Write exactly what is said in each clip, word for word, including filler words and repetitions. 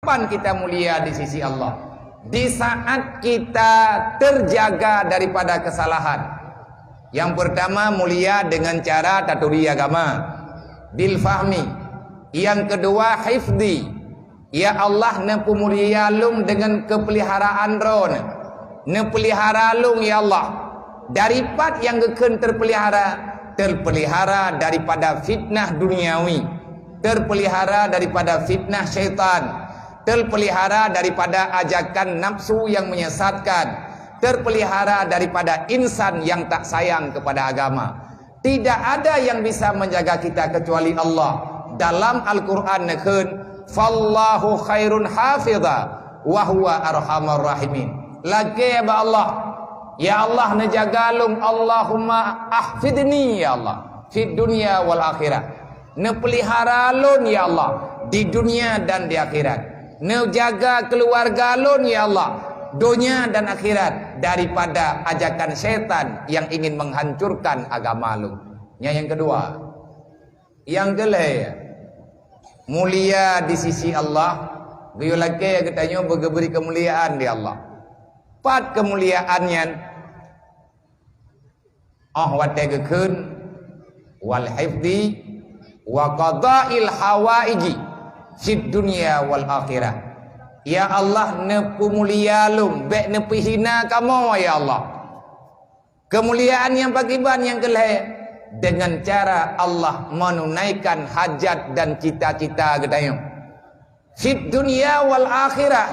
Kapan kita mulia di sisi Allah? Di saat kita terjaga daripada kesalahan. Yang pertama, mulia dengan cara taturi agama, bil fahmi. Yang kedua, hifdi. Ya Allah, neupeumulia lôn dengan keupeuliharaan Droeneuh. Neupeulihara lôn, ya Allah, dari pat nyang geukheun teupeulihara, teupeulihara daripada fitnah duniawi, teupeulihara daripada fitnah syaitan, teupeulihara daripada ajakan nafsu yang menyesatkan, teupeulihara daripada insan yang tak sayang kepada agama. Tidak ada yang bisa menjaga kita kecuali Allah. Dalam Al-Quran neukheun, "Fallahu khairun hafidha wa huwa arhamar rahimin." Lakée bak Allah, "Ya Allah, neujaga lôn, Allahumma ahfidni, ya Allah, fid dunya wal akhirah." Neupeulihara lôn, ya Allah, di dunia dan di akhirat. Neujaga keuluwarga lôn, ya Allah, donya dan akhirat, daripada ajakan syaitan yang ingin menghancurkan agama lôn. Nyan nyang keudua. Nyang keulhée, mulia di sisi Allah, geuyue lakée geutanyoe beugeubri keumuliaan di Allah. Pat keumuliaan nyan? Óh watée geukheun, "Wal hifdi wa qadail hawaiji fid dunya wal akhirah." Ya Allah, neupeumulia lôn, bék neupeihina kamoe, ya Allah. Keumuliaan nyang pakriban nyang keulhée, dengan cara Allah menunaikan hajat dan cita-cita geutanyoe. Fid dunya wal akhirah,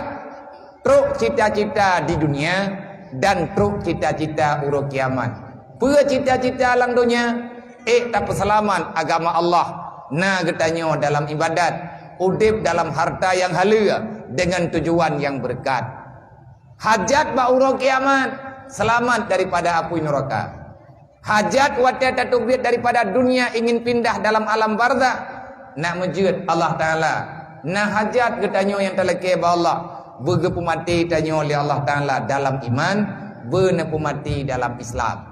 trok cita-cita di dunia dan trok cita-cita uroe kiamat. Peue cita-cita lam donya? Ék tapeuseulamat agama Allah, na geutanyoe dalam ibadat, udeb dalam harta nyang haleue dengan tujuan nyang beureukat. Hajat bak uroe kiamat, seulamat daripada apui nuraka. Hajat watée tateubiet daripada dunia ingin pindah dalam alam barzakh, nak meujeuet Allah Taala. Na hajat geutanyoe nyang talakée bak Allah, beugeupeumati tanyoe lé Allah Taala dalam iman, beuneupeumati dalam Islam.